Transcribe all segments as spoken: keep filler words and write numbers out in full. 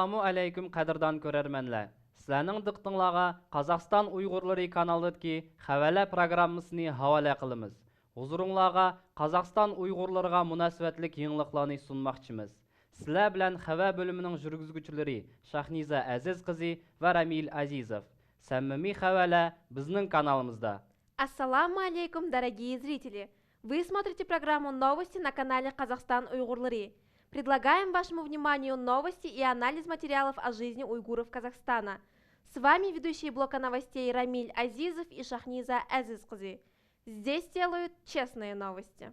ئەسسالامۇ ئەلەيكۇم، قەدىردان كۆرەرمەنلەر! سىلەرنىڭ دىققىتىڭلارغا قازاقىستان ئۇيغۇرلىرى كانالىدىكى خەۋەرلەر پروگراممىسىنى ھاۋالە قىلىمىز. ھۇزۇرۇڭلارغا قازاقىستان ئۇيغۇرلىرىغا مۇناسىۋەتلىك يېڭىلىقلارنى سۇنماقچىمىز. سىلەر بىلەن خەۋەر بۆلۈمىنىڭ يۈرگۈزگۈچىلىرى شاھنىزا ئەزىز قىزى ۋە رامىل ئەزىزوف. سەمىمىي خەۋەرلەر، بىزنىڭ كانالىمىزدا. Ассаламу алейкум, дорогие зрители! Вы смотрите программу «Новости» на канале «Казахстан Уйгурлары». Предлагаем вашему вниманию новости и анализ материалов о жизни уйгуров Казахстана. С вами ведущие блока новостей Рамиль Азизов и Шахниза Азиз кызы. Здесь делают честные новости.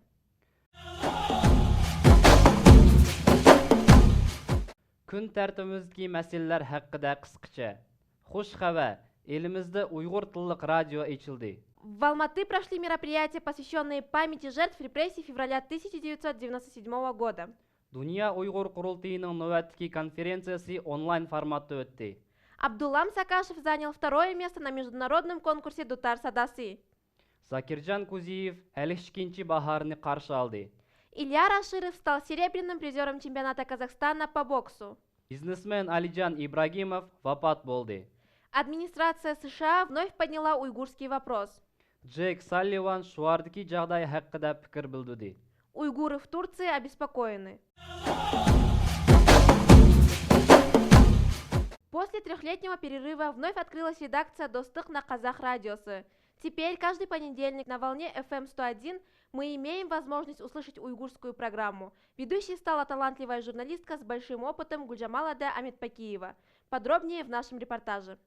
كۈن تەرتىپىمىزدىكى مەسىلىلەر ھەققىدە قىسقىچە. خۇش خەۋەر! ئېلىمىزدە ئۇيغۇر تىللىق رادىيو ئېچىلدى. В Алматы прошли мероприятия, посвящённые памяти жертв репрессий февраля тысяча девятьсот девяносто седьмого года. دۇنيا ئۇيغۇر قۇرۇلتىيىنىڭ نۆۋەتتىكى كونفېرېنسىيەسى ئونلاين فورماتتا ئۆتتى. Абдуллам Сакашев занял второе место на международном конкурсе «Дутар садасы». زاكىرجان كۇزىيېۋ ئەللىك ئىككىنچى باھارنى قارشى ئالدى. Илья Раширов стал серебряным призёром чемпионата Казахстана по боксу. بىزنېسمېن ئالىجان ئىبراگىموف ۋاپات بولدى. Администрация США вновь подняла уйгурский вопрос. جېك ساللىۋان شوئاردىكى جاغداي ھەققىدە پىكىر بىلدۈردى. Уйгуры в Турции обеспокоены. После трёхлетнего перерыва вновь открылась редакция «Достук» на Казах радиосы. Теперь каждый понедельник на волне F M сто один мы имеем возможность услышать уйгурскую программу. Ведущей стала талантливая журналистка с большим опытом Гульджамалада Аметпакиева. Подробнее в нашем репортаже.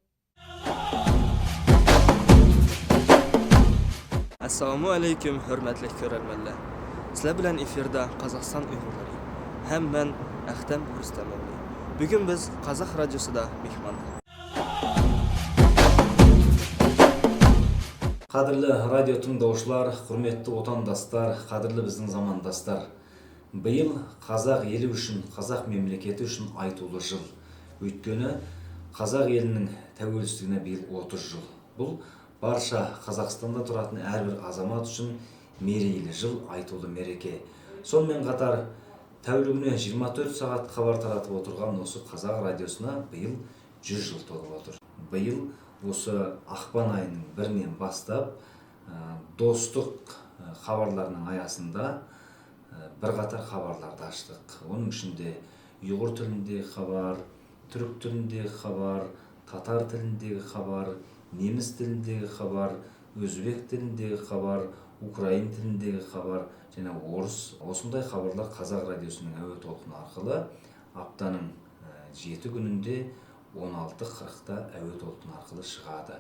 ئەسسالامۇ ئەلەيكۇم، ھۆرمەتلىك كۆرەرمەنلەر! سىلەر بىلەن ئېفىردا قازاقىستان ئۇيغۇرلىرى ھەم مەن، ئەختەم رۇستەموغلى. بۈگۈن بىز قازاق رادىيوسىدا مېھمان. قەدىرلىك رادىيو تىڭداۋچىلار، ھۆرمەتلىك ۋەتەنداشلار، قەدىرلىك بىزنىڭ زامانداشلار! بىيىل قازاق ئېلى ئۈچۈن، قازاق مەملىكىتى ئۈچۈن ئايتۇلى يىل. ئۆيتكۈنى قازاق ئېلىنىڭ تەۋەللۇسىدىن بىيىل ئوتتۇز يىل. بۇ بارچە قازاقىستاندا تۇراتتىن ھەر بىر ئازامات ئۈچۈن مېرىيلىك يىل، ئايتۇلى مەرىكە. سونىڭ بىلەن قاتار تەۋلۈكنى يىگىرمە تۆت سائەت خەۋەر تاراتىپ ئولتۇرغان ئوسۇ قازاق رادىيوسىنا بىيىل يۈز يىل تولۇپ ئولتۇر. بىيىل ئوسۇ ئاقپان ئايىنىڭ بىرىنى باشلاپ، ئە، دوستلۇق، ئە، خەۋەرلەرنىڭ ھاياسىندا، ئە، بىر قاتار خەۋەرلەرنى ئاچتۇق. ئۇنىڭ ئىچىدە ئۇيغۇر تىلىدىكى خەۋەر، تۈرك تىلىدىكى خەۋەر، تاتار تىلىدىكى خەۋەر، نېمىس تىلىدىكى خەۋەر، ئۆزبېك تىلىدىكى خەۋەر، ئۇكرائىن تىلىدىكى خەۋەر، يەنە ئورۇس، ئوسۇنداي خەۋەرلەر قازاق رادىيوسىنىڭ ھەۋە تولقۇنى ئارقىلىق ھاپتىنىڭ، ئە، يەتتە كۈنىدە ئون ئالتە قىرىقتا ئەۋە تولقۇن ئارقىلىق چىقىدۇ.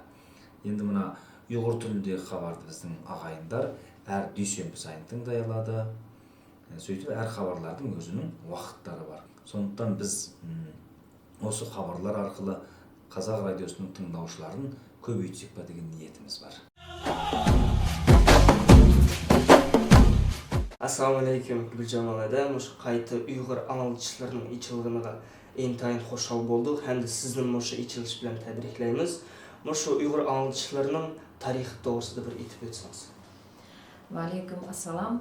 ئەمدى مانا ئۇيغۇر تىلىدىكى خەۋەردە بىزنىڭ ئاغايىنلار ھەر دۈشەنبە سايىن تىڭدايالادا، سۆيتۈپ ھەر خەۋەرلەردىن ئۆزىنىڭ ۋاقىتلىرى بار. سوندىن بىز، ئوسۇ خەۋەرلەر ئارقىلىق قازاق رادىيوسىنىڭ تىڭداۋچىلارنى كۆپەيتىشىك دېگەن نىيىتىمىز بار. ئەسسالامۇ ئەلەيكۇم، گۈلجامال ھەدە، مۇشۇ قايتا ئۇيغۇر ئاڭلىتىشلىرىنىڭ ئېچىلغىنىغا ئىنتايىن خۇشال بولدۇق ھەمدە سىزنى مۇشۇ ئېچىلىش بىلەن تەبرىكلەيمىز. مۇشۇ ئۇيغۇر ئاڭلىتىشلىرىنىڭ تارىخى توغرىسىدا بىر ئېيتىپ ئۆتسىڭىز. ۋەئەلەيكۇم ئەسسالام.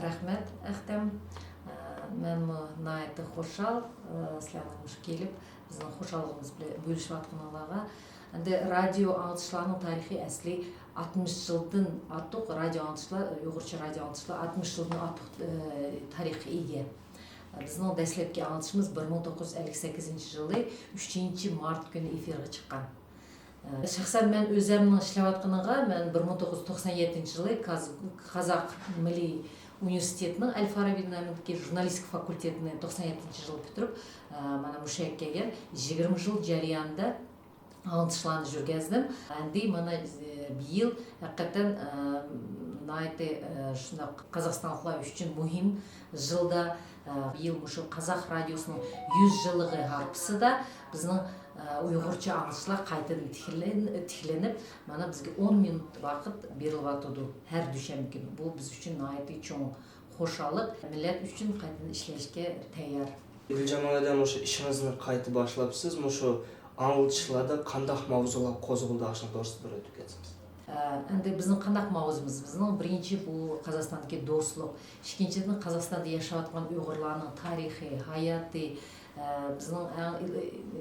رەھمەت، ئەختەم. ئە، مەنمۇ ناھايىتى خۇشال، ئە، سىلەرنىڭ مۇشۇ كېلىپ، بىزنىڭ خۇشاللىقىمىز بىلەن بۆلۈشۈۋاتقىنىڭلارغا. ئەمدى رادىيو ئاڭلىتىشلارنىڭ تارىخى ئەسلى ئاتمىش يىلدىن ئارتۇق، رادىيو ئاڭلىتىشلار، ئۇيغۇرچە رادىيو ئاڭلىتىشلار ئاتمىش يىلدىن ئارتۇق، ئە، تارىخقا ئىگە. بىزنىڭ دەسلەپكى ئاڭلىتىشىمىز بىر مىڭ توققۇز يۈز ئەللىك سەككىزىنچى يىلى ئۈچىنچى مارت كۈنى ئېفىرغا چىققان. شەخسەن مەن ئۆزەمنىڭ ئىشلەۋاتقىنىغا، مەن بىر مىڭ توققۇز يۈز توقسان يەتتىنچى يىلى كاز-، قازاق مىللىي ئۇنىۋېرسىتېتىنىڭ ئەل فارابى نامىدىكى ژۇرنالىستىكا فاكۇلتېتىنى توقسان يەتتىنچى يىلى پۈتتۈرۈپ، مانا مۇشۇ يەرگە كەلگەن. يىگىرمە يىل جەريانىدا ئاڭلىتىشلارنى يۈرگۈزدۈم. ئەمدى مانا، بىيىل ھەقىقەتەن، ناھايىتى، شۇنداق قازاقىستانلىقلار ئۈچۈن مۇھىم يىلدا، بىيىل مۇشۇ قازاق رادىيوسىنىڭ يۈز يىللىقى ھارپىسىدا بىزنىڭ ئۇيغۇرچە ئاڭلىتىشلار قايتىدىن تىكلىن-، تىكلىنىپ، مانا بىزگە ئون مىنۇت ۋاقىت بېرىلىۋاتىدۇ ھەر دۈشەنبە كۈنى. بۇ بىز ئۈچۈن ناھايىتى چوڭ خۇشاللىق. مىللەت ئۈچۈن قايتىدىن ئىشلەشكە تەييار. گۈلجامال ھەدە، مۇشۇ ئىشىڭىزنى قايتا باشلاپسىز، مۇشۇ ئاڭلىتىشلاردا قانداق ماۋزۇلار قوزغىلىدۇ، ئاشۇنىڭ توغرىسىدا بىر ئۆتۈپ كەتسىڭىز. ئە، ئەمدى بىزنىڭ قانداق ماۋزۇمىز؟ بىزنىڭ بىرىنچى بۇ قازاقىستاندىكى دوستلۇق، ئىككىنچىدىن قازاقىستاندا ياشاۋاتقان ئۇيغۇرلارنىڭ تارىخى، ھاياتى، ئە، بىزنىڭ ئەڭ ئىل-،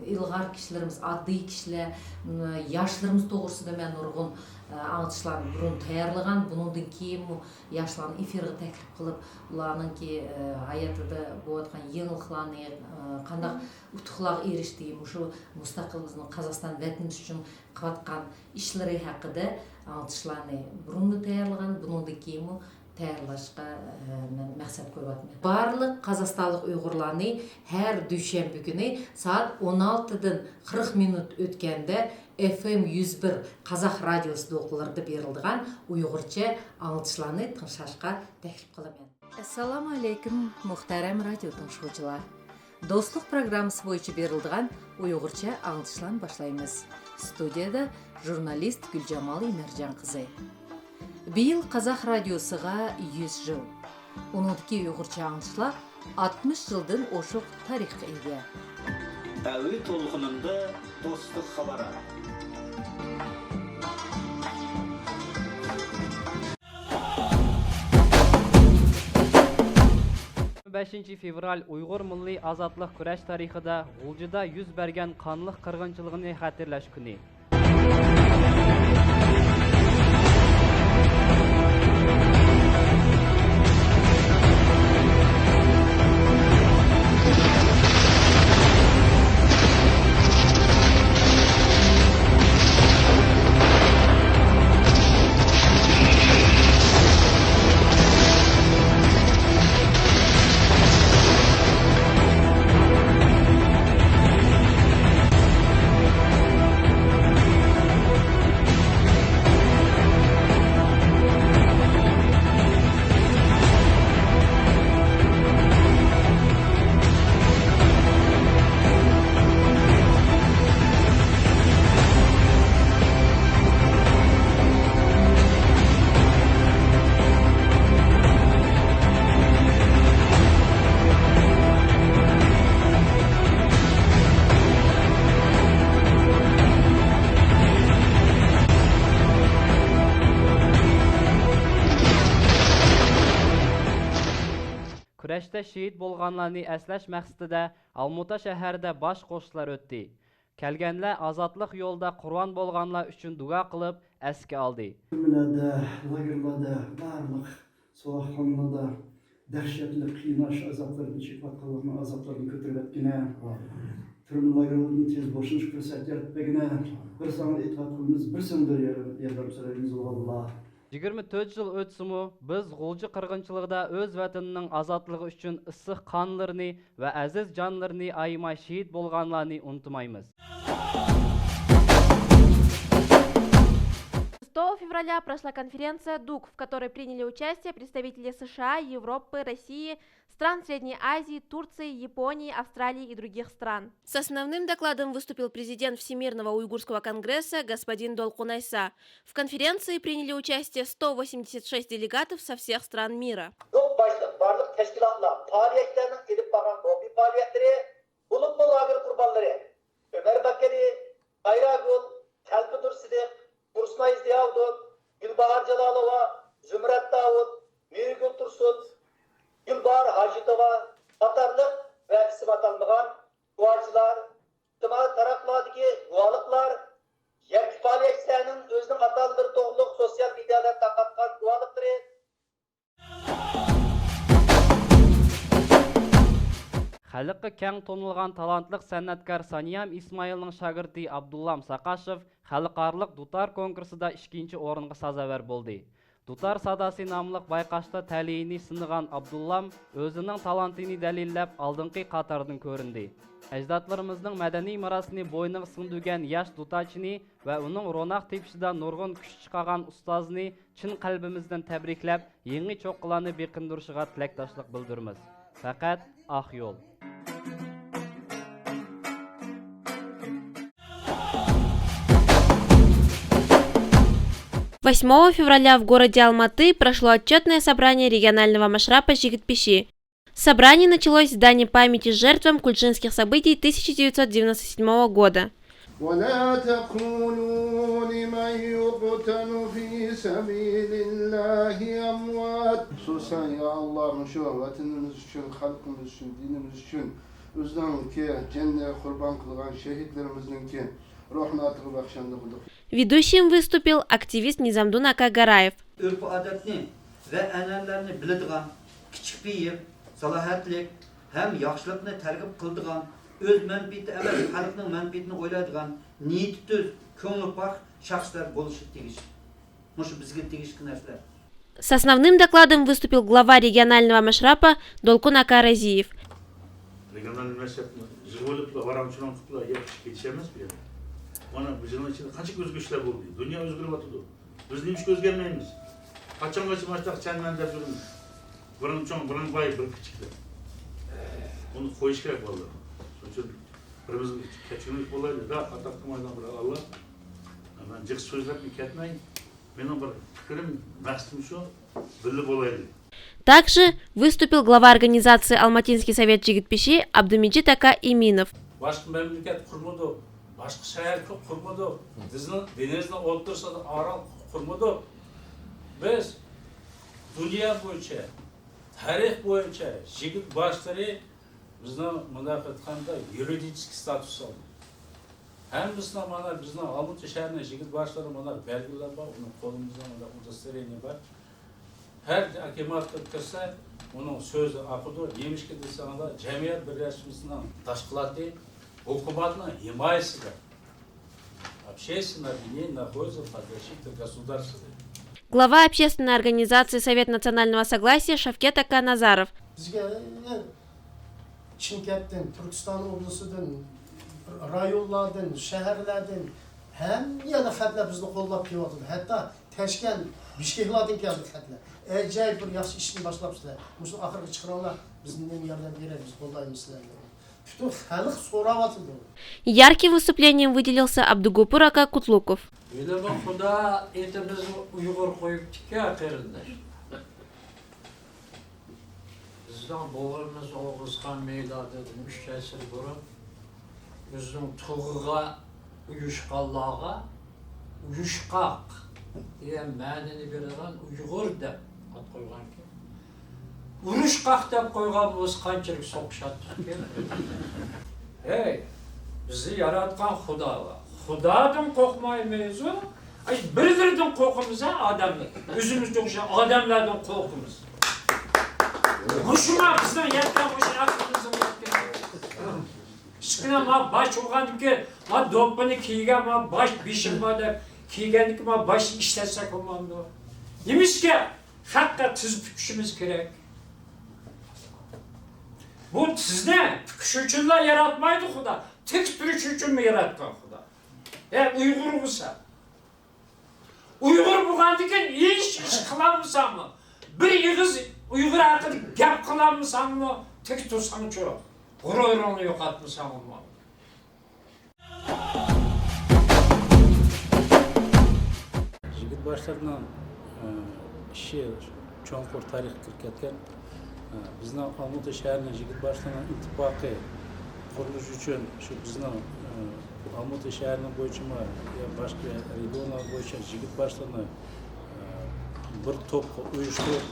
ئىلغار كىشىلىرىمىز، ئاددىي كىشىلەر، م، ياشلىرىمىز توغرىسىدا مەن نۇرغۇن، ئە، ئاڭلىتىشلارنى بۇرۇن تەييارلىغان. بۇنىڭدىن كېيىنمۇ ياشلارنى ئېفىرغا تەكلىپ قىلىپ، ئۇلارنىڭكى، ئە، ھاياتىدا بولۇۋاتقان يېڭىلىقلارنى، ئە، قانداق ئۇتۇقلارغا ئېرىشتى، مۇشۇ مۇستەقىل بىزنىڭ قازاقىستان ۋەتىنىمىز ئۈچۈن قىلىۋاتقان ئىشلىرى ھەققىدە ئاڭلىتىشلارنى بۇرۇنمۇ تەييارلىغان، بۇنىڭدىن كېيىنمۇ تەييارلاشقا، ئە، مەن مەقسەت قويۇۋاتىمەن. بارلىق قازاقىستانلىق ئۇيغۇرلارنى ھەر دۈشەنبە كۈنى سائەت ئون ئالتىدىن قىرىق مىنۇت ئۆتكەندە ئېف ئېم يۈز بىر قازاق رادىيوسى دوقۇلىرىدا بېرىلىدىغان ئۇيغۇرچە ئاڭلىتىشلارنى تىڭشاشقا تەكلىپ قىلىمەن. ئەسسالامۇ ئەلەيكۇم، مۇھتەرەم رادىيو تىڭشىغۇچىلار! دوستلۇق پروگراممىسى بويىچە بېرىلىدىغان ئۇيغۇرچە ئاڭلىتىشلارنى باشلايمىز. ستۇدىيەدە ژۇرنالىست گۈلجامال ئىمەرجان قىزى. بىيىل قازاق رادىيوسىغا يۈز يىل. ئۇنىڭدىكى ئۇيغۇرچە ئاڭلىتىشلار ئاتمىش يىلدىن ئوشۇق تارىخقا ئىگە. ئەۋۇ تولغىنىمدا دوستلۇق خاۋارا. بەشىنچى فېۋرال ئۇيغۇر مىللىي ئازادلىق كۈرەش تارىخىدا غۇلجىدا يۈز بەرگەن قانلىق قىرغىنچىلىقنى خاتىرىلەش كۈنى. كۈرەشتە شېھىت بولغانلارنى ئەسلەش مەقسىتىدە ئالمۇتا شەھىرىدە باش قوشۇشلار ئۆتتى. كەلگەنلەر ئازادلىق يولىدا قۇربان بولغانلار ئۈچۈن دۇئا قىلىپ، ئەسكە ئالدى. تۈرمىلەردە، لاگېرلاردا بارلىق سوغۇقخانىلاردا دەھشەتلىك قىيناش ئازابلىرىدىن چېكىۋاتقانلارنىڭ ئازابلىرىنى كۆتۈرۈۋەتكىنە. تۈرمە لاگېرلىرىدىن تېز بوشىنىشقا پۇرسەت يارىتىپ بەرگىنە. بىر ساڭا ئېتىقاد قىلىمىز، بىر سەندىن يار-، ياردەم سورايمىز، ئاللا. يىگىرمە تۆت يىل ئۆتسىمۇ، بىز غۇلجا قىرغىنچىلىقىدا ئۆز ۋەتىنىنىڭ ئازادلىقى ئۈچۈن ئىسسىق قانلىرىنى ۋە ئەزىز جانلىرىنى ئايىماي شېھىت بولغانلارنى ئۇنتۇمايمىز. Шестого февраля прошла конференция дук, в которой приняли участие представители США, Европы, России, стран Средней Азии, Турции, Японии, Австралии и других стран. С основным докладом выступил президент Всемирного уйгурского конгресса господин Долкун Айса. В конференции приняли участие сто восемьдесят шесть делегатов со всех стран мира. يوق باشلىق بارلىق تەشكىلاتلار، پائالىيەتچىلەرنىڭ ئېلىپ بارغان لوببى پائالىيەتلىرى، بولۇپمۇ لاگېر قۇربانلىرى ئۆمەر باكىرى، قايراگۈل، تەلپىدۇر سىدىق، تۇرسۇنئاي زىياۋۇدۇن، گۈلباھار جالالوۋا، زۇمرەت داۋۇت، مېۋىگۈل تۇرسۇن، گۈلباھار ھاجىتوۋا قاتارلىق ۋە ئىسمى ئاتالمىغان گۇۋاچىلار، ئىجتىمائىي تاراتقۇلاردىكى گۇۋاھلىقلار، يەككە پائالىيەتچىلەرنىڭ ئۆزىنىڭ ئاتا-ئانىلىرى توغرۇلۇق سوتسىيال مېدىيادا تارقاتقان گۇۋاھلىقلىرى. خەلققە كەڭ تونۇلغان تالانتلىق سەنئەتكار سانىيام ئىسمائىلنىڭ شاگىرتى ئابدۇللام ساقاشېف خەلقئارىلىق دۇتار كونكۇرسىدا ئىككىنچى ئورۇنغا سازاۋەر بولدى. دۇتار ساداسى ناملىق بايقاشتا تەلىيىنى سىنىغان ئابدۇللام ئۆزىنىڭ تالانتىنى دەلىللەپ، ئالدىنقى قاتاردىن كۆرۈندى. ئەجدادلىرىمىزنىڭ مەدەنىي مىراسىنى بوينىغا سىڭدۈرگەن ياش دۇتارچىنى ۋە ئۇنىڭ روناق تېپىشىدا نۇرغۇن كۈچ چىقارغان ئۇستازنى چىن قەلبىمىزدىن تەبرىكلەپ، يېڭى چوققىلارنى بېقىندۇرۇشىغا تىلەكداشلىق بىلدۈرىمىز. پەقەت ئاق يول. Восьмого февраля в городе Алматы прошло отчетное собрание регионального машрапа «Жигит-Пиши». Собрание началось с дани памяти жертвам кульчинских событий тысяча девятьсот девяносто седьмого года. ولا تقولوا لمن يقتل في سبيل الله أموات. خۇسۇسەن، يا ئاللا، مۇشۇ ۋەتىنىمىز ئۈچۈن، خەلقىمىز ئۈچۈن، دىنىمىز ئۈچۈن ئۆزىنىڭكى جېنىنى قۇربان قىلغان شېھىتلىرىمىزنىڭكى روھىنى ئاتىغا بەخشەندە قىلدۇق. Ведущим выступил активист Низамдун Акагараев. ئۆرپ-ئادەتنى ۋە ئەنئەنىلەرنى بىلىدىغان، كىچىك پېئىل، سالاھىيەتلىك ھەم ياخشىلىقنى تەرغىب قىلىدىغان، ئۆز مەنپىئىتى ئەمەس، خەلقنىڭ مەنپىئىتىنى ئويلايدىغان، نىيىتى تۈز، كۆڭلى پاك شەخسلەر بولۇشى تېگىش. مۇشۇ بىزگە تېگىشلىك نەرسىلەر. С основным докладом выступил глава регионального машрапа Долкун Ака Разиев. رېگىيونال مەشرەپنى يىغىۋېلىپلا، ۋاراڭ-چۇرۇڭ قىلىپلا يەپ چىقىپ كېتىش ئەمەس بۇ يەردە. مانا بۇ يىلنىڭ ئىچىدە قانچىلىك ئۆزگىرىشلەر بولدى. دۇنيا ئۆزگىرىۋاتىدۇ. بىز نېمىشقا ئۆزگەرمەيمىز؟ قاچانغىچە ماشۇنداق چەنمەن دەپ يۈرىمىز؟ بىرىڭ چوڭ، بىرىڭ باي، بىر كىچىك دەپ. بۇنى قويۇش كېرەك بالىلار. شۇنىڭ ئۈچۈن بىر-بىرىمىزگە كەچۈرۈم بولايلى. دا، خاتا قىلمايدىغان بىر ئاللا. مەن جىق سۆزلەپمۇ كەتمەي. مېنىڭ بىر پىكرىم، مەقسىتىم شۇ، بىللە بولايلى. Также выступил глава организации Алматинский совет жигитбаши Абдумежит Ака Иминов. باشقا مەملىكەت قۇرمىدۇق، باشقا شەھەر قۇرمىدۇق، بىزنىڭ دېڭىزنىڭ ئوتتۇرىسىدا ئارال قۇرمىدۇق. بىز دۇنيا بويىچە، تارىخ بويىچە يىگىت باشلىرى بىزنىڭ مۇنداق ئېيتقاندا يۇرىدىچېسكىي ستاتۇس ئالدى. ھەممىسىنىڭ مانا بىزنىڭ ئالمۇتا شەھىرىنىڭ يىگىت باشلىرى مانا بەلگىلەر بار، ئۇنىڭ قولىمىزدا مانا ئۇدوستىرېنىيە بار. ھەر ئاكىماتقا كىرسە، ئۇنىڭ سۆزى ئاقىدۇ. نېمىشقا دېسەڭلار، جەمئىيەت بىرلەشمىسىنىڭ تەشكىلاتى، ھۆكۈمەتنىڭ ھىمايىسىدە. Общественное объединение находится под защитой государства. Глава общественной организации Совет национального согласия Шавкет Ака Назаров. بىزگە چىمكەنتتىن، تۈركىستان ئوبلاستىدىن، رايونلاردىن، شەھەرلەردىن ھەممە يەردىن خەتلەر بىزنى قوللاپ كېلىۋاتىدۇ. ھەتتا تاشكەنت، بىشكېكلاردىن كەلدى خەتلەر. ئەجايىپ بىر ياخشى ئىشنى باشلاپسىلەر. مۇشۇنى ئاخىرىغا چىقىرىڭلار، بىزدىن ياردەم كېرەك، بىز قوللايمىز سىلەرنى. پۈتۈن خەلق سوراۋاتىدۇ. Ярким выступлением выделился Абдугопур Ака Кутлуков. ھېلىمۇ خۇدا ئېتىمىزنى ئۇيغۇر قويۇپتىكەن، قېرىنداش. بىزنىڭ بوۋىمىز ئوغۇزخان مىلادىدىن ئۈچ ئەسىر بۇرۇن ئۆزىنىڭ تۇغىغا ئۇيۇشقانلارغا ئۇيۇشقاق دېگەن مەنىنى بېرىدىغان ئۇيغۇر دەپ ئات قويغانكەن. ئۇرۇشقاق دەپ قويغان بولسا قانچىلىك سوقۇشاتتۇق. ھەي، بىزنى ياراتقان خۇدا بار. خۇدادىن قورقمايمىزۇ؟ ئاي، بىر-بىرىدىن قورقىمىز ھە، ئادەملەر. ئۆزىمىزگە ئوخشاش ئادەملەردىن قورقىمىز. مۇشۇما بىزنىڭ يەتكەن مۇشۇ ئەقلىمىزنىڭ يەتكەن. كىچىككىنە ما باش ئۇرغاندىكى، ما دوپپىنى كىيگەن، ما باش، بېشىم بار دەپ كىيگەندىكى ما باشنى ئىشلەتسەك بولمامدۇ؟ نېمىشقا؟ خەققە تىز پۈكۈشىمىز كېرەك. بۇ تىزنى پۈكۈش ئۈچۈنلا ياراتمايدۇ خۇدا. تىك تۇرۇش ئۈچۈنمۇ ياراتقان خۇدا؟ ھە، ئۇيغۇر بولسا. ئۇيغۇر بولغاندىكىن ھېچ ئىش قىلالمىساڭمۇ، بىر ئېغىز ئۇيغۇر ھەققىدە گەپ قىلالمىساڭمۇ، تىك تۇرساڭچۇ، غۇرۇرۇڭنى يوقاتمىساڭمۇ. يىگىت باشلىرىنىڭ، ئە، ئىشى چوڭقۇر تارىخقا كىرىپ كەتكەن. ئە، بىزنىڭ ئالمۇتا شەھىرىنىڭ يىگىت باشلىرىنىڭ ئىتتىپاقى قۇرۇلۇشى ئۈچۈن شۇ بىزنىڭ، ئە، ئالمۇتا شەھىرىنىڭ بويىچىمۇ يا باشقا رېگىيونلار بويىچە يىگىت باشلىرىنى، ئە، بىر توپقا ئۇيۇشتۇرۇپ،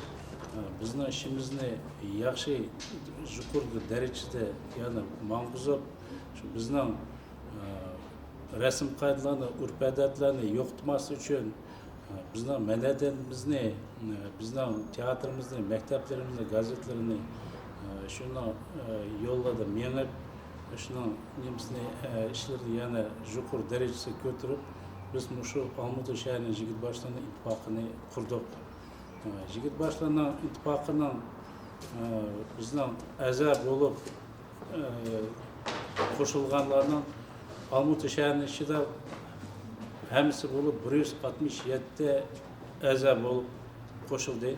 ئە، بىزنىڭ ئىشىمىزنى ياخشى، يۇقىرى دەرىجىدە يەنە ماڭغۇزۇپ، شۇ بىزنىڭ، ئە، رەسىم قائىدىلەرنى، ئۆرپ-ئادەتلەرنى يوقىتماسلىق ئۈچۈن، ئە، بىزنىڭ مەدەنىيىتىمىزنى، ئە، بىزنىڭ تىياتىرىمىزنى، مەكتەپلىرىمىزنى، گازېتلىرىنى، ئە، شۇنىڭ، ئە، يوللىرىدا مېڭىپ، شۇنىڭ نېمىسىنى، ئە، ئىشلىرىنى يەنە يۇقىرى دەرىجىسىگە كۆتۈرۈپ، بىز مۇشۇ ئالمۇتا شەھىرىنىڭ يىگىت باشلىرىنىڭ ئىتتىپاقىنى قۇردۇق. ئە، يىگىت باشلىرىنىڭ ئىتتىپاقىنىڭ، ئە، بىزنىڭ ئەزا بولۇپ، ئە، قوشۇلغانلارنىڭ ئالمۇتا شەھىرىنىڭ ئىچىدە ھەممىسى بولۇپ بىر يۈز ئاتمىش يەتتە ئەزا بولۇپ قوشۇلدى.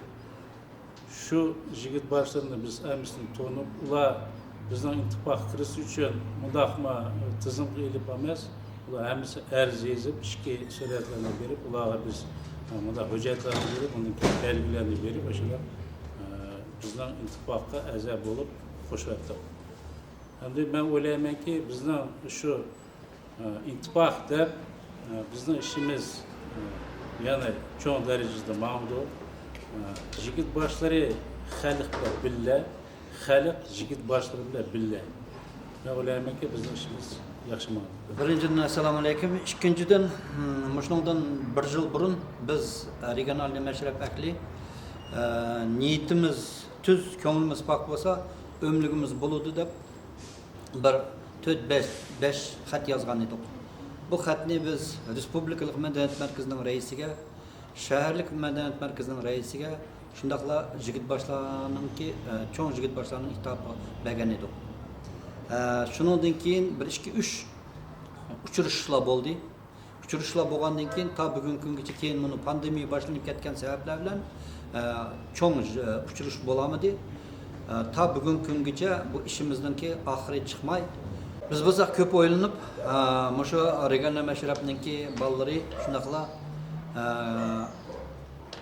شۇ يىگىت باشلىرىنى بىز ھەممىسىنى تونۇپ، ئۇلار بىزنىڭ ئىتتىپاققا كىرىش ئۈچۈن مۇنداقمۇ تىزىمغا ئېلىپ ئەمەس، ئۇلار ھەممىسى ئەرز يېزىپ، ئىچكى سۈرەتلەرنى بېرىپ، ئۇلارغا بىز مۇنداق ھۆججەتلەرنى بېرىپ، ئۇنىڭ كېيىن بەلگىلەرنى بېرىپ، ئاشۇلار، ئە، بىزنىڭ ئىتتىپاققا ئەزا بولۇپ قوشۇۋەتتۇق. ئەمدى مەن ئويلايمەنكى، بىزنىڭ شۇ، ئە، ئىتتىپاق دەپ، ئە، بىزنىڭ ئىشىمىز، ئە، يەنە چوڭ دەرىجىدە ماڭىدۇ. ئە، يىگىت باشلىرى خەلق بىلەن بىللە، خەلق يىگىت باشلىرى بىلەن بىللە. مەن ئويلايمەنكى، بىزنىڭ ئىشىمىز ياخشى ماڭىدۇ. بىرىنچىدىن، ئەسسالامۇ ئەلەيكۇم. ئىككىنچىدىن، م، مۇشۇنىڭدىن بىر يىل بۇرۇن بىز، ئە، رېگىيونالنىي مەشرەپ ئەھلى، ئە، نىيىتىمىز تۈز، كۆڭلىمىز پاك بولسا، ئۆملۈكىمىز بولىدۇ دەپ بىر تۆت، بەش، بەش خەت يازغان ئىدۇق. بۇ خەتنى بىز رېسپۇبلىكىلىق مەدەنىيەت مەركىزىنىڭ رەئىسىگە، شەھەرلىك مەدەنىيەت مەركىزىنىڭ رەئىسىگە، شۇنداقلا يىگىت باشلارنىڭكى، ئە، چوڭ يىگىت باشلارنىڭ ئىتتىپاقىغا بەرگەن ئىدۇق. ئە، شۇنىڭدىن كېيىن بىر ئىككى، ئۈچ ئۇچرىشىشلار بولدى. ئۇچرىشىشلار بولغاندىن كېيىن تا بۈگۈنكى كۈنگىچە، كېيىن مۇنۇ پاندېمىيە باشلىنىپ كەتكەن سەۋەبلەر بىلەن، ئە، چوڭ، ئە، ئۇچرىشىش بولالمىدى. ئە، تا بۈگۈنكى كۈنگىچە بۇ ئىشىمىزنىڭكى ئاخىرى چىقماي، بىز بولساق كۆپ ئويلىنىپ، ئە، مۇشۇ رېگىيوننىڭ مەشرەپنىڭكى بالىلىرى شۇنداقلا، ئە،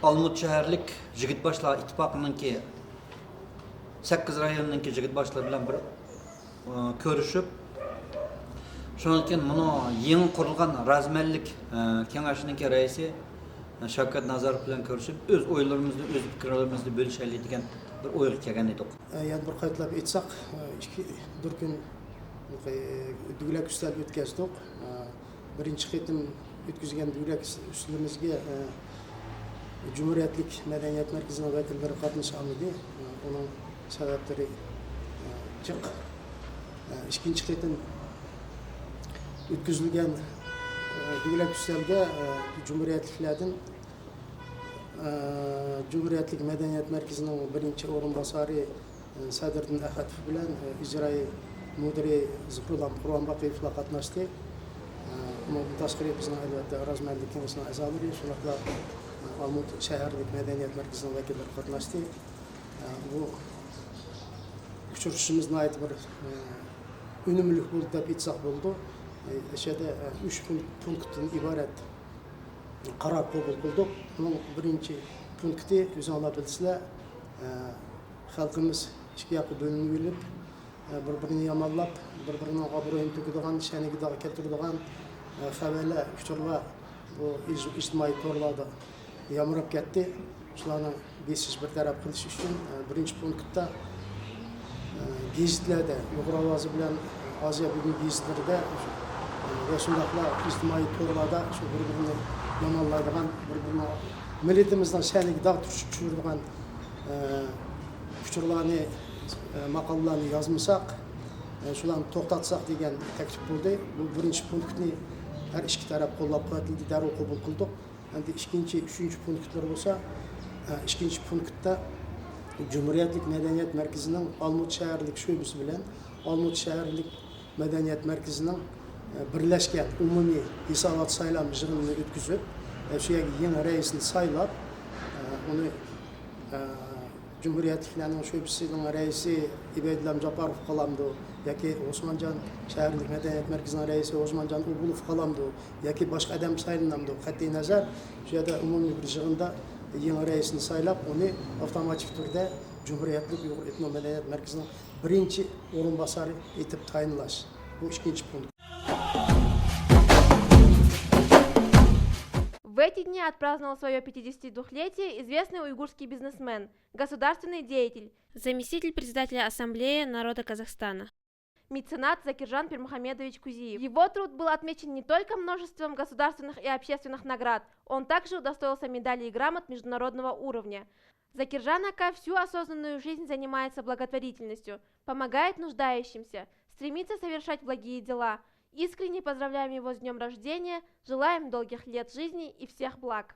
ئالمۇت شەھەرلىك يىگىت باشلار ئىتتىپاقىنىڭكى سەككىز رايوننىڭكى يىگىت باشلىرى بىلەن بىر، ئە، كۆرۈشۈپ، شۇنىڭدىن كېيىن مۇنۇ يېڭى قۇرۇلغان رازىمەنلىك، ئە، كېڭەشنىڭكى رەئىسى، ئە، شەۋكەت نازاروف بىلەن كۆرۈشۈپ، ئۆز ئويلىرىمىزنى، ئۆز پىكىرلىرىمىزنى بۆلۈشەيلى دېگەن بىر ئويغا كەلگەن ئىدۇق. ئە، يەنە بىر قايتىلاپ ئېيتساق، ئە، ئىككى، بىر كۈن، ئە، دۆلەت ئۈستەل ئۆتكەزدۇق. ئە، بىرىنچى قېتىم ئۆتكۈزگەن دۆلەت ئۈستىلىمىزگە، ئە، جۇمھۇرىيەتلىك مەدەنىيەت مەركىزىنىڭ ۋەكىللىرى قاتنىشالمىدى. ئە، ئۇنىڭ سەۋەبلىرى، ئە، جىق. ئە، ئىككىنچى قېتىم ئۆتكۈزۈلگەن، ئە، دۆلەت ئۈستەلگە، ئە، جۇمھۇرىيەتلىكلەردىن، ئە، جۇمھۇرىيەتلىك مەدەنىيەت مەركىزىنىڭ بىرىنچى ئورۇنباسارى، ئە، سەدرىدىن ئەخەتوف بىلەن، ئە، ئىجرائىي مۇدىرى زۇھرۇلام قۇربانباقىيېۋلار قاتناشتى. ئە، ئۇنىڭدىن تاشقىرى بىزنىڭ ئەلۋەتتە رازىمەنلىك كېڭىشىنىڭ ئەزالىرى، شۇنداقلا، ئە، ئالمۇتا شەھەرلىك مەدەنىيەت مەركىزىنىڭ ۋەكىللىرى قاتناشتى. ئە، بۇ ئۇچرىشىشىمىز ناھايىتى بىر، ئە، ئۈنۈملۈك بولدى دەپ ئېيتساق بولىدۇ. ئە، ئەشەدە، ئە، ئۈچ پۇن-، پونكىتتىن ئىبارەت قارار قوبۇل قىلدۇق. ئۇنىڭ بىرىنچى پونكىتى، ئۆزۈڭلار بىلىسىلەر، ئە، خەلقىمىز ئىككى ياققا بۆلۈنۈۋېلىپ، ئە، بىر-بىرىنى يامانلاپ، بىر-بىرىنىڭ ئابرۇيىنى تۆكىدىغان، شەنىگە داغ كەلتۈرىدىغان، ئە، خەۋەرلەر، ئۇچۇرلار بۇ ئىج-، ئىجتىمائىي تورلاردا يامراپ كەتتى. شۇلارنى بېسىش، بىر تەرەپ قىلىش ئۈچۈن، ئە، بىرىنچى پونكىتتا، ئە، گېزىتلەردە، ئۇيغۇر ئاۋازى بىلەن ئازىيا بۈگۈن گېزىتلىرىدە، ئە، ۋە شۇنداقلا ئىجتىمائىي تورلاردا شۇ بىر-بىرىنى يامانلايدىغان، بىر-بىرىنىڭ مىللىتىمىزنىڭ شەنىگە داغ چۈشۈرىدىغان، ئە، ئۇچۇرلارنى، ئە، ماقالىلارنى يازمىساق، ئە، شۇلارنى توختاتساق دېگەن تەكلىپ بولدى. بۇ بىرىنچى پونكىتنى ھەر ئىككى تەرەپ قوللاپ قۇۋۋەتلىدى، دەررۇ قوبۇل قىلدۇق. ئەمدى ئىككىنچى، ئۈچىنچى پونكىتلار بولسا، ئە، ئىككىنچى پونكىتتا جۇمھۇرىيەتلىك مەدەنىيەت مەركىزىنىڭ ئالمۇتا شەھەرلىك شۆبىسى بىلەن ئالمۇتا شەھەرلىك مەدەنىيەت مەركىزىنىڭ، ئە، بىرلەشكەن ئومۇمىي ھېسابات سايلام يىغىنىنى ئۆتكۈزۈپ، ئە، شۇ يەرگە يېڭى رەئىسنى سايلاپ، ئە، ئۇنى، ئە، جۇمھۇرىيەتلىكلەرنىڭ شۆبىسىنىڭ رەئىسى ئىبەيدۇللا جاپاروف قالامدۇ ياكى ئوسمانجان شەھەرلىك مەدەنىيەت مەركىزىنىڭ رەئىسى ئوسمانجان ئوبۇلوف قالامدۇ ياكى باشقا ئادەم سايلىنامدۇ، قەتئىي نەزەر، شۇ يەردە ئومۇمىي بىر يىغىندا يېڭى رەئىسنى سايلاپ، ئۇنى ئاپتوماتىك تۈردە جۇمھۇرىيەتلىك ئۇيغۇر ئېتنو مەدەنىيەت مەركىزىنىڭ بىرىنچى ئورۇنباسارى ئېتىپ تايىنلاش. بۇ ئىككىنچى پونكىت. В эти дни отпраздновал свое пятидесятидвухлетие известный уйгурский бизнесмен, государственный деятель, заместитель председателя Ассамблеи народа Казахстана, меценат Закиржан Пирмухамедович Кузиев. Его труд был отмечен не только множеством государственных и общественных наград, он также удостоился медалей и грамот международного уровня. Закиржан Ака всю осознанную жизнь занимается благотворительностью, помогает нуждающимся, стремится совершать благие дела. Искренне поздравляем его с днём рождения, желаем долгих лет жизни и всех благ.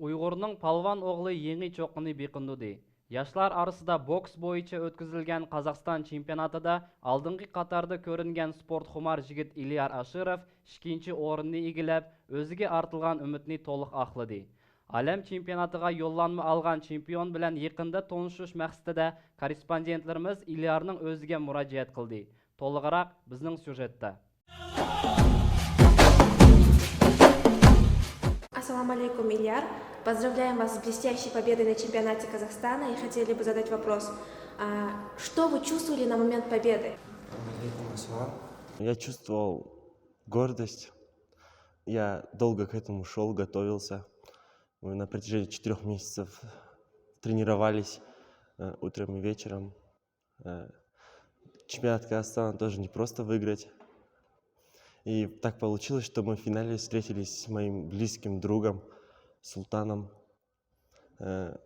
ئۇيغۇرنىڭ پالۋان ئوغلى يېڭى چوققىنى بېقىندۇردى. ياشلار ئارىسىدا بوكس بويىچە ئۆتكۈزۈلگەن قازاقىستان چېمپىيوناتىدا ئالدىنقى قاتاردا كۆرۈنگەن سپورتخۇمار يىگىت ئىليار ئاشىروف ئىككىنچى ئورۇننى ئىگىلەپ، ئۆزىگە ئارتىلغان ئۈمىدنى تولۇق ئاقلىدى. ئالەم چېمپىيوناتىغا يوللانما ئالغان چېمپىيون بىلەن يېقىندا تونۇشۇش مەقسىتىدە كوررېسپوندېنتلىرىمىز ئىليارنىڭ ئۆزىگە مۇراجىئەت قىلدى. تولۇقراق بىزنىڭ سيۇژېتتا. Ассаламу алейкум, Ильяр. Поздравляем вас с блестящей победой на чемпионате Казахстана и хотели бы задать вопрос. А, что вы чувствовали на момент победы? Алейкум ассалам. Я чувствовал гордость. Я долго к этому шел, готовился. Мы на протяжении четырех месяцев тренировались. э, утром и вечером. Э, Чемпионат Казахстана тоже не просто выиграть. И так получилось, что мы в финале встретились с моим близким другом Султаном. Э,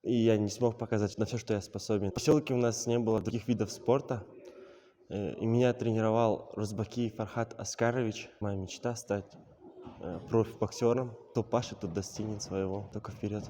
И я не смог показать на все, что я способен. В поселке у нас не было других видов спорта. Э, И меня тренировал Рузбаки Фархат Аскарович. Моя мечта стать э, профи-боксером. Кто пашет, тот достигнет своего. Только вперед.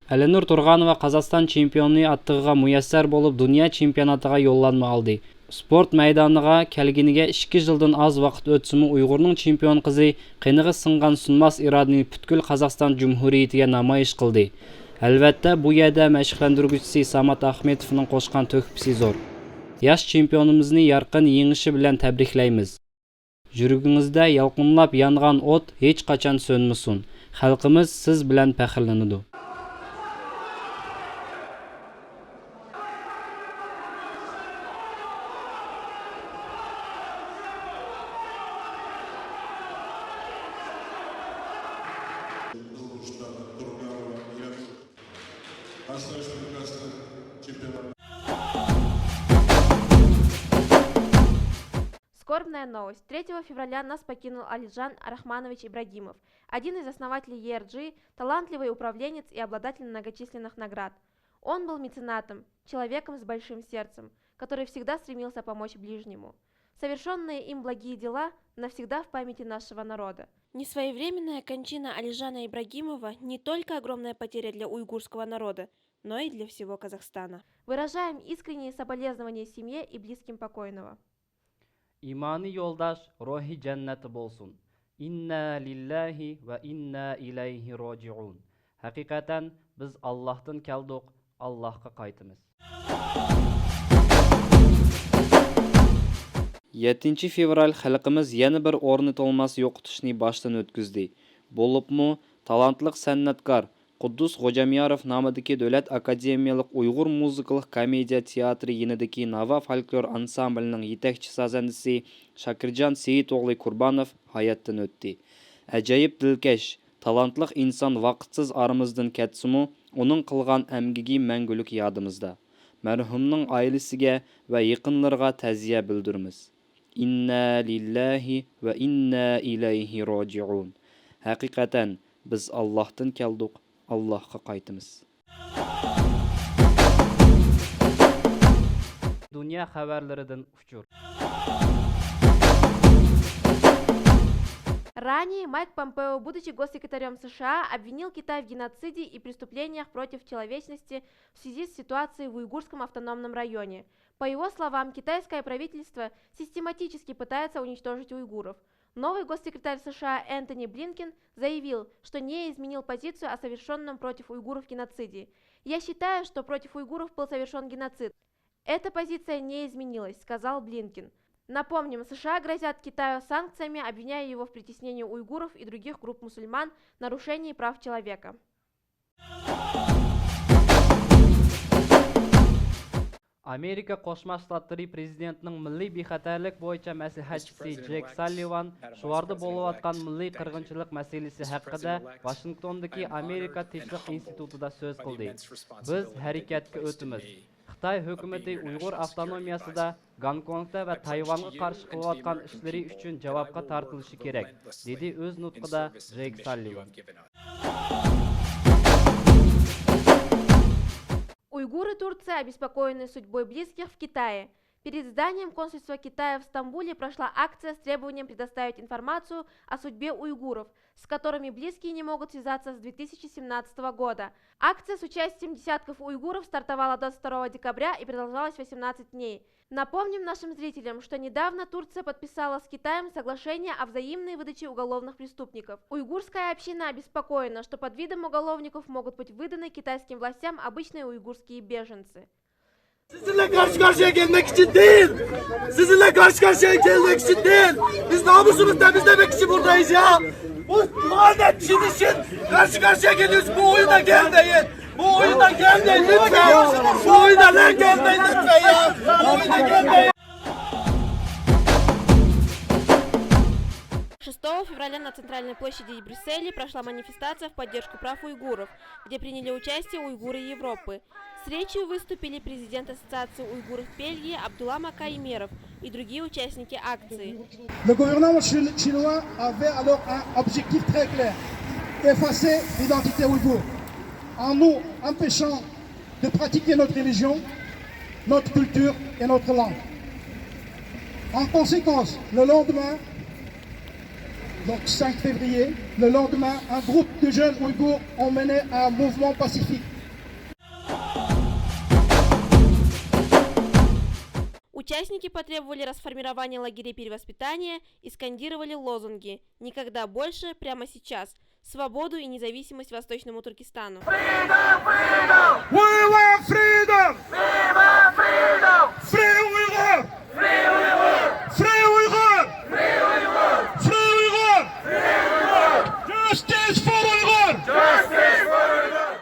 ئەلىنۇر تۇرغانوۋا قازاقىستان چېمپىيونى ئاتىقىغا مۇيەسسەر بولۇپ، دۇنيا چېمپىيوناتىغا يوللانما ئالدى. سپورت مەيدانىغا كەلگىنىگە ئىككى يىلدىن ئاز ۋاقىت ئۆتسىمۇ، ئۇيغۇرنىڭ چېمپىيون قىزى قېنىغا سىڭغان سۇنماس ئىرادىنى پۈتكۈل قازاقىستان جۇمھۇرىيىتىگە نامايىش قىلدى. ئەلۋەتتە، بۇ يەردە مەشىقلەندۈرگۈچىسى سامات ئاخمېتوفنىڭ قوشقان تۆھپىسى زور. ياش چېمپىيونىمىزنى يارقىن يېڭىشى بىلەن تەبرىكلەيمىز. يۈرىكىڭىزدە يالقۇنلاپ يانغان ئوت ھېچقاچان سۆنمىسۇن. خەلقىمىز سىز بىلەن پەخىرلىنىدۇ. Скорбная новость. Третьего февраля нас покинул Алиджан Рахманович Ибрагимов, один из основателей E R G, талантливый управленец и обладатель многочисленных наград. Он был меценатом, человеком с большим сердцем, который всегда стремился помочь ближнему. Совершенные им благие дела навсегда в памяти нашего народа. Несвоевременная кончина Алижана Ибрагимова не только огромная потеря для уйгурского народа, но и для всего Казахстана. Выражаем искренние соболезнования семье и близким покойного. ئىمانىي يولداش روھى جەننەتتە بولسۇن. ئىننا لىللاھى ۋە ئىننا ئىلەيھى راجىئۇن. ھەقىقەتەن بىز ئاللاھتىن كەلدۇق، ئاللاھقا قايتىمىز. يەتتىنچى فېۋرال خەلقىمىز يەنە بىر ئورنى تولماس يوقىتىشنى باشتىن ئۆتكۈزدى. بولۇپمۇ تالانتلىق سەنئەتكار، قۇددۇس غوجامياروف نامىدىكى دۆلەت ئاكادېمىيەلىك ئۇيغۇر مۇزىكىلىق كومېدىيە تىياتىرى يېنىدىكى ناۋا فولكلور ئانسامبىلىنىڭ يېتەكچى سازەندىسى شاكىرجان سېيىتئوغلى قۇربانوف ھاياتتىن ئۆتتى. ئەجايىپ دىلكەش، تالانتلىق ئىنسان ۋاقىتسىز ئارىمىزدىن كەتسىمۇ، ئۇنىڭ قىلغان ئەمگىكى مەڭگۈلۈك يادىمىزدا. مەرھۇمنىڭ ئائىلىسىگە ۋە يېقىنلىرىغا تەزىيە بىلدۈرىمىز. ئىننا لىللاھى ۋە ئىننا ئىلەيھى راجىئۇن. ھەقىقەتەن بىز ئاللاھتىن كەلدۇق، ئاللاھقا قايتىمىز. دۇنيا خەۋەرلىرىدىن ئۇچۇر. Ранее Майк Помпео, будучи госсекретарем С Ш А, обвинил Китай в геноциде и преступлениях против человечности в связи с ситуацией в Уйгурском автономном районе. По его словам, китайское правительство систематически пытается уничтожить уйгуров. Новый госсекретарь С Ш А Энтони Блинкен заявил, что не изменил позицию о совершенном против уйгуров геноциде. Я считаю, что против уйгуров был совершен геноцид. Эта позиция не изменилась, сказал Блинкен. Напомним, С Ш А грозят Китаю санкциями, обвиняя его в притеснении уйгуров и других групп мусульман, нарушении прав человека. ئامېرىكا قوشما شتاتلىرى پرېزىدېنتىنىڭ مىللىي بىخەتەرلىك بويىچە مەسلىھەتچىسى جېك ساللىۋان شوۋاردا بولۇۋاتقان مىللىي قىرغىنچىلىق مەسىلىسى ھەققىدە ۋاشىنگتوندىكى ئامېرىكا تىنچلىق ئىنستىتۇتىدا سۆز قىلدى. بىز ھەرىكەتكە ئۆتىمىز. خىتاي ھۆكۈمىتى ئۇيغۇر ئاپتونومىيەسىدە گونكوڭدا ۋە تايۋانغا قارشى قىلىۋاتقان ئىشلىرى ئۈچۈن جاۋابقا تارتىلىشى كېرەك، دېدى ئۆز نۇتقىدا جېك ساللىۋان. Уйгуры Турции обеспокоены судьбой близких в Китае. Перед зданием консульства Китая в Стамбуле прошла акция с требованием предоставить информацию о судьбе уйгуров, с которыми близкие не могут связаться с две тысячи семнадцатого года. Акция с участием десятков уйгуров стартовала двадцать второго декабря и продолжалась восемнадцать дней. Напомним нашим зрителям, что недавно Турция подписала с Китаем соглашение о взаимной выдаче уголовных преступников. Уйгурская община обеспокоена, что под видом уголовников могут быть выданы китайским властям обычные уйгурские беженцы. Sizinle karşı karşıya gelmek için değil. Sizinle karşı karşıya gelmek için değil. Biz namusumuzu temizlemek için buradayız ya. Bu lanet için karşı karşıya geliyoruz. Bu oyuna gelmeyin. Bu oyuna gelmeyin lütfen. Bu oyuna lan gelmeyin lütfen ya. Bu oyuna gelmeyin. Шестого февраля на центральной площади Брюсселя прошла манифестация в поддержку прав уйгуров, где приняли участие уйгуры Европы. С речью выступили президент Ассоциации уйгуров Бельгии Абдулла Макаимеров и другие участники акции. Le gouvernement chi- chinois avait alors un objectif très clair, effacer l'identité ouïghour, en nous empêchant de pratiquer notre religion, notre culture et notre langue. En conséquence, le lendemain, donc cinq février, le lendemain, un groupe de jeunes ouïghours ont mené un mouvement pacifique. Участники потребовали расформирования лагерей перевоспитания и скандировали лозунги «Никогда больше», «Прямо сейчас», «Свободу и независимость Восточному Туркестану». Freedom, freedom! We want freedom! Viva freedom! Free Uyghur! Free Uyghur! Free Uyghur! Free Uyghur! Free Uyghur! Justice for Uyghur! Justice for Uyghur!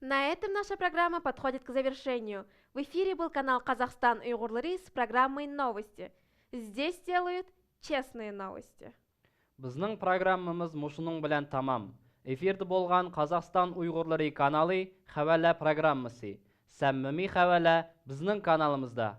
На этом наша программа подходит к завершению. В эфире был канал «Казахстан уйгурлары» с программой «Новости». Здесь делают честные новости. بىزنىڭ پروگراممىمىز مۇشۇنىڭ بىلەن تامام. ئېفىردا بولغان قازاقىستان ئۇيغۇرلىرى كانالى خەۋەرلەر پروگراممىسى. سەمىمىي خەۋەرلەر بىزنىڭ كانالىمىزدا.